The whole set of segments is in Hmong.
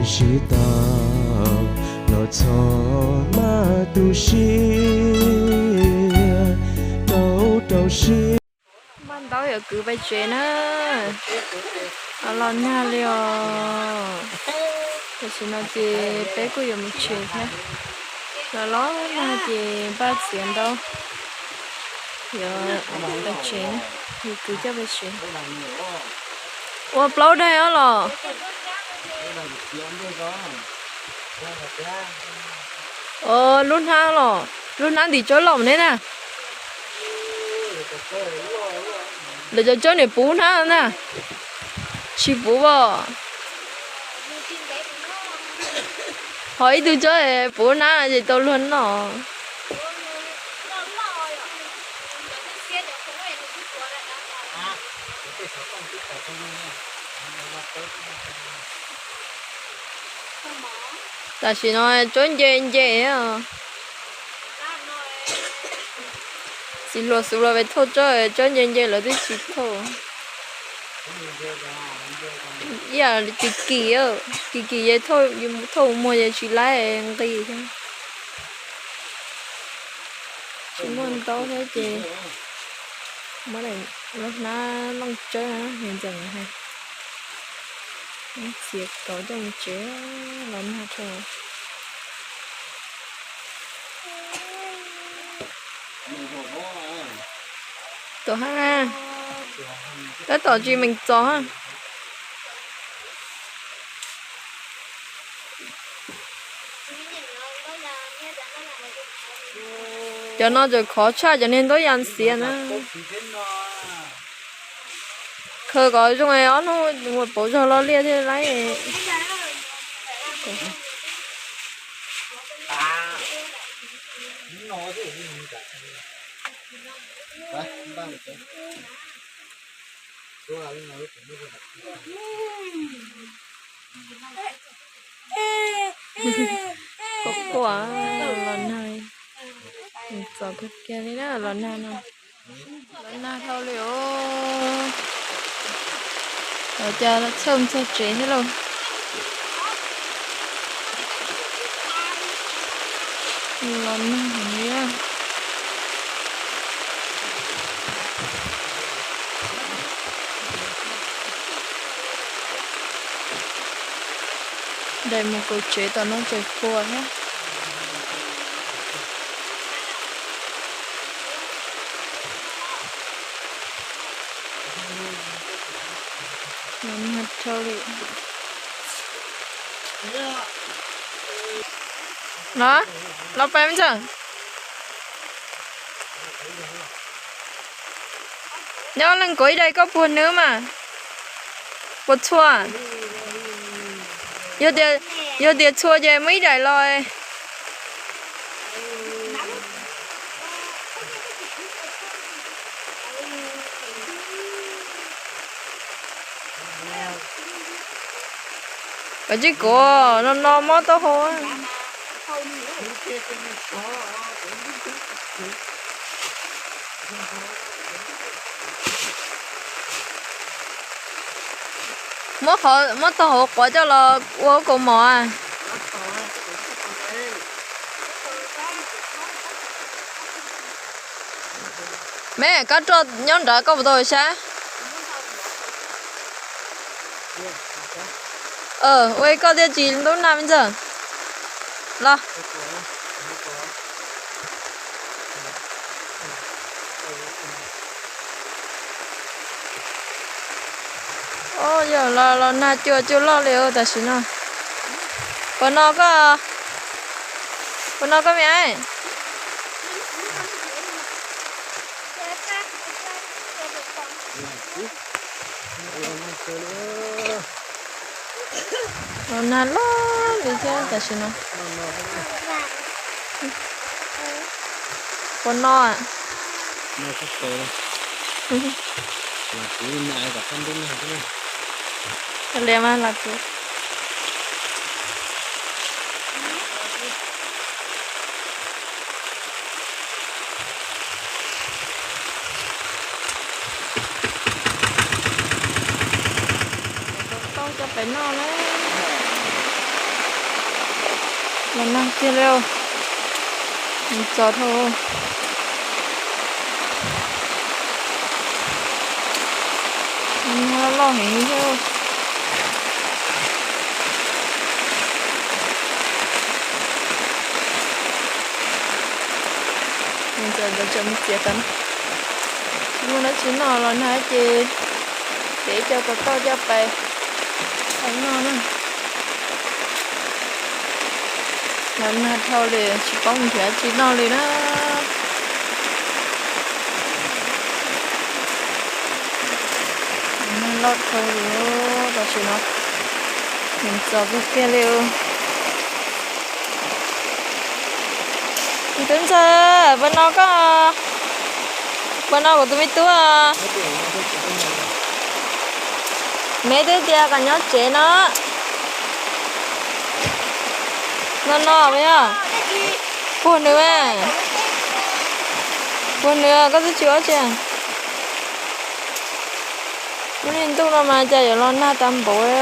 Tsis tau los txhob maj tu siab, tau rau siab. Npaj ntaub yuav kwv pais tsev na. Los nag li os. Tam sim no ces peb kuj yuav mus tsev thiab. Los los nag ces npaj txiav ntaub yuav pais tsev na, yuav kwv coj pais tsev. Ua plaub daig os los. Lub hnab los, lub hnab ntim tsawb loj ne na. Lawv cov tsawb niam puv hnab na. Tsis puv os. Ho ib tug tsawb puv hnab ces tau luag noj. Tam sim no tsawb nce nce. Txiv hluas xub los pes thauj tsawb, tsawb nce nce lawv twb tsis thauj. Ib yam kim kim, kim kim es thauj mus muag es tsis laib nqis thiab. Tsis muaj ntaub thiab ces muab daim lub hnab looj tsawb na, ntxeem hais. Txiav kauv coj mus tsev, los nag rau. Tuaj ha, tab tom tsis meem txos ha. Cov no tseem khov tshaj cov niag ntaub yas xiav na. Khaws kom zoo es ob hnub mus pauv zog lo liaj thiaj laib. Quaj quaj los nag, txom kawg kiag li na los nag no. Los nag dhau li os. Los cas txhawj txog tsev thiab lauj. Los nag heev li. Daim mus kaum tsev tom no tseem qhuav thiab. Los nag dhau li. Los, los pais me ntxawg. Nyob leej kuv ib daim koj puas nws mas. Puas txhua? Yog tias, yog tias txhua ces muaj ib daim los. Kav tsij kuv, no no mob taub hau. Muab qhov, muab taub hau quav coj los ua kaus mom. Me, kab roj nyob nrad koj puas tau saib? Ua koj thiaj tsis ntub nag me ntxawg. Los. Yog los nag cua cua loj li tam sim no. Puas no koj, puas no koj me aiv? Los nag loj li thiab tam sim no. Puas no? Li mas los kuv. Tau coj pem noj na. Los nag kiag li, txog dhau. Nag loj loj heev li thiab. Ntxawm ntawd tseem mus txiav tas, tsis muaj dab tsi noj los nag ces, ces coj tau tauj coj pais, pais noj na. Los nag dhau li tsis paub nrhiav tsi noj li na. Nag loj dhau li, tam sim no nws txog kiag kiag li. Me tub ntxawg, puas no koj, puas no kuv tus me tub? Me twb tias kom nyob tsev no. No no yog puag nws, puag nws koj twb tsis ua tsi. Lub niag ntuj no mas cas yuav los nag tas npaum li.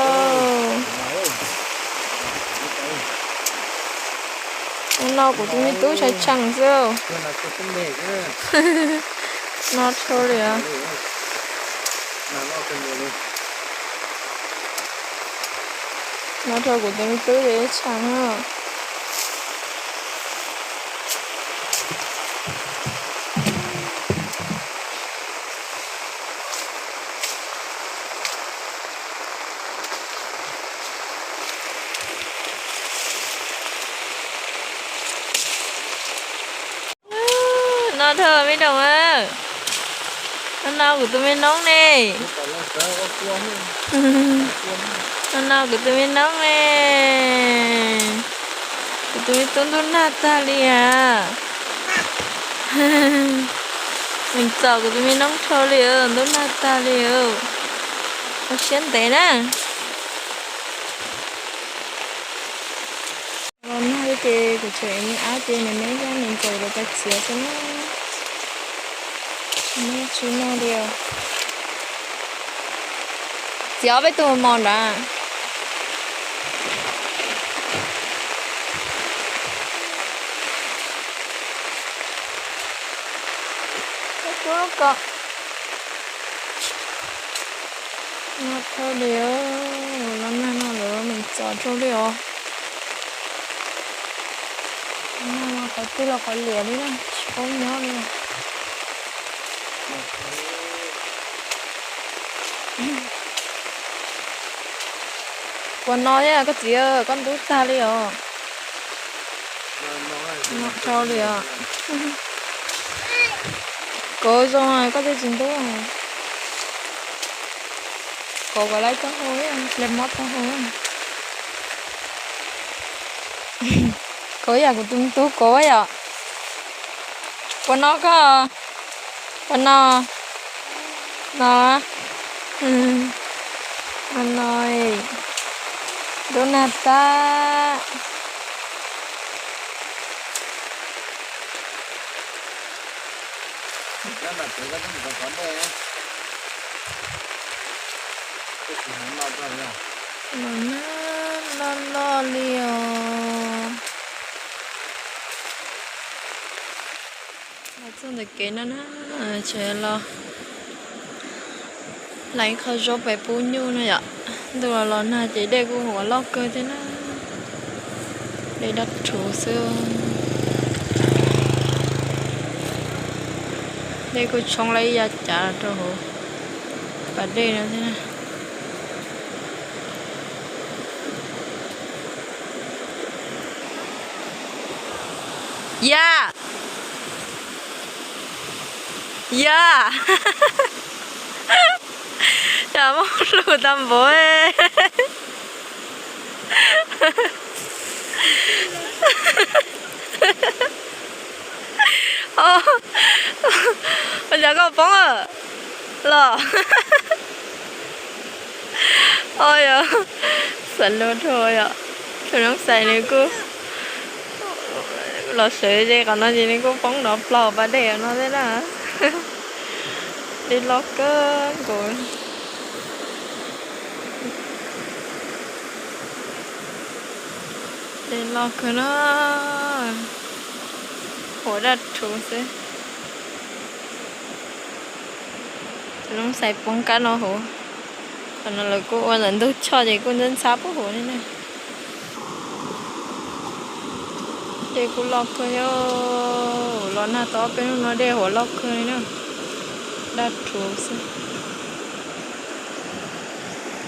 No kuv tus me tub tshee tshee xwb. No dhau li. No dhau kuv tus me tub ces tshee. No dhau me doom, no no kuv tus me noob ne. No no kuv tus me noob ne. Kuv tus me tub ntub nag tag li as. Meem txom kuv tus me noob dhau li, ntub nag tag li. Ua siab ntev na. Los nag ces kuv tseem me ab ces nws me thiab nws ntxawm lawv tau txiav xwb na. Neb tsis noj li os. Txiav ob peb tug mos nrad. Ko, nag dhau li, los nag no lawv meem txom dhau li os. Nag no qhov twg los qhov liam li na, tsis paub nyob li. Puas no thiab koj txiv, koj ntub tag li os. No dhau li os. Kauv zoo koj thiaj tsis ntub. Kauv kom laib taub hau, hle mob taub hau. Kauv yam kuv tus me tub kauv yom. Puas no koj? Puas no? No, no no, ntub nag tag. Los nag loj loj li os. Los txog ntawm kev no na, tseem los hlais qho zaub pem pub nyuj no yom. Ntuj los los nag ces dej kuj ua loj kawg thiab na. Dej dab rhuv xwb. Dej kuj tshoob lawm ib yav cav rau hauv pas dej no thiab na. Yaj! Yaj! Cas muaj lus tag npaum. Ua cas koj poob los? Au yog, xav luag dhau yom. Tus noob xais nws kuj los sawv ze qhov no ces nws kuj poob nrov plaws pas dej no thiab na. Dej loj kawg nkaus. Dej Loj kawg no, huam daj rhuv xwb. Tus Noob Xais poob kab no hauv, qhov no lawv kuj ua ntawm ntug choj ces kuj ntxhab ntxhab puag huv li na. Dej kuj loj kawg, los nag tau ob peb hnub no dej huam loj kawg li na, daj rhuv xwb.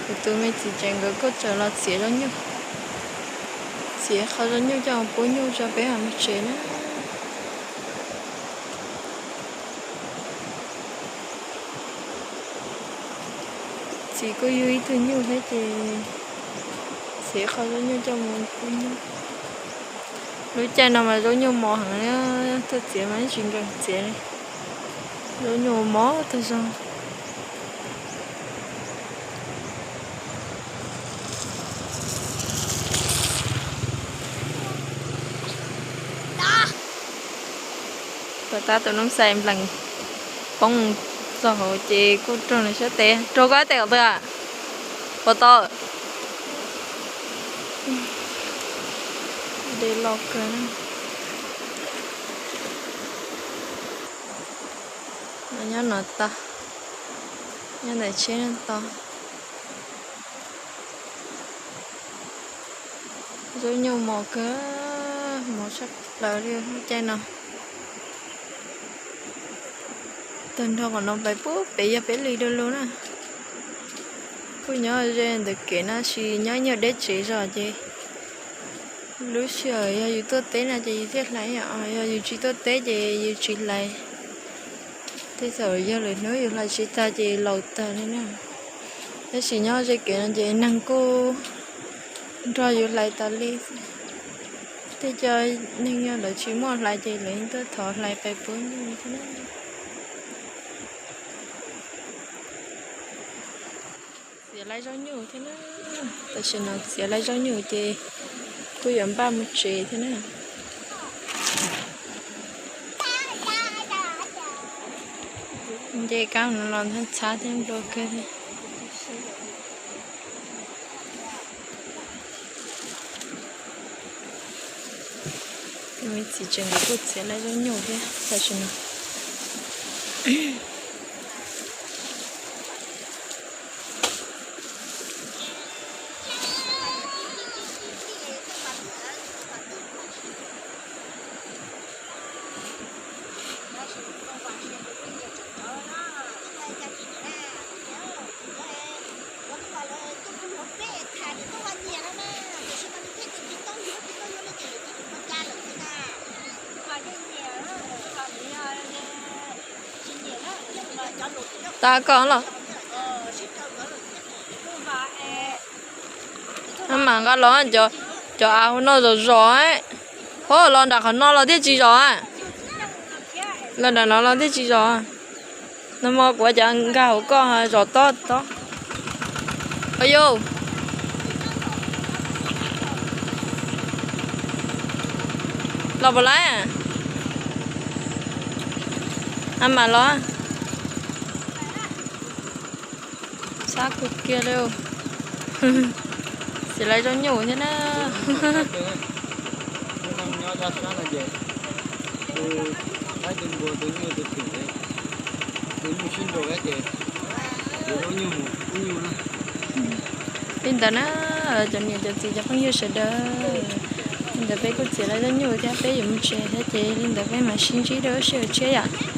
Kuv tus me txiv tsev nkawd kuj tseem los txiav zaub nyuj, txiav qho zaub nyuj coj mus pub nyuj tso peb mam mus tsev na. Txiv kuj yug ib tug nyuj thiab ces txiav qho zaub nyuj coj mus pub nyuj. Lub caij no mas zaub nyuj mos heev, tuaj txiav mas tsis nkees txiav li. Zaub nyuj mos tag zog. Puas tab tus Noob Xais nplees poob txog hauv ces kuj raug nws siab tes. Raug koj tes qhov twg? Puas tau? Dej loj kawg. Nyob no tau, nyob ntawm tsheb no tau. Zaub nyuj mos kawg, mos tshaj plaws li lub caij no. Tag nrho qhov no pais puag pem yog peb li du lug na. Kuj nyob ze ntawm kev no sis nyob nyuag deb tsev zog ces lub sij hawm yog yus tuaj teb no ces yus thiaj hlais, yog yus tsis tuaj teb ces yus tsis hlais. Tej thaum yog lwm hnub yus hlais tsis tag ces laus tag li na. Tab sis nyob ze kev no ces neeg kuj nrog yus hlais tas li. Tej co neeg yog lawv tsis muaj hlais ces lawv yeej tuaj thov hlais pais puab nyuj thiab na. Txiav laib zaub nyuj thiab na. Tam sim no txiav laib zaub nyuj ces kuj yuav npaj mus tsev thiab na. Nce kab no los ntxhab thiab nplua kawg thiab. Txiv tsev nkawd kuj txiav laib zaub nyuj thiab tam sim no. Tas koj los. Mas nqa los, cov av hauv no zom zom. Ho los nram qhov no los thiaj tsis zom. Los nram no los thiaj tsis zom. No mas kuv cov nkag hauv koj zom tob tob. Au yau. Los puas laib? A mas los. Sab kawg kiag li. Txiav laib zaub nyuj thiab na. Li ntawd na, cov niam cov txiv cov phooj ywg sawv daws, li ntawd peb kuj txiav laib zaub nyuj thiab peb yuav mus tsev thiab ces li ntawd peb mam sib ntsib rau lub sij hawm tshiab yom.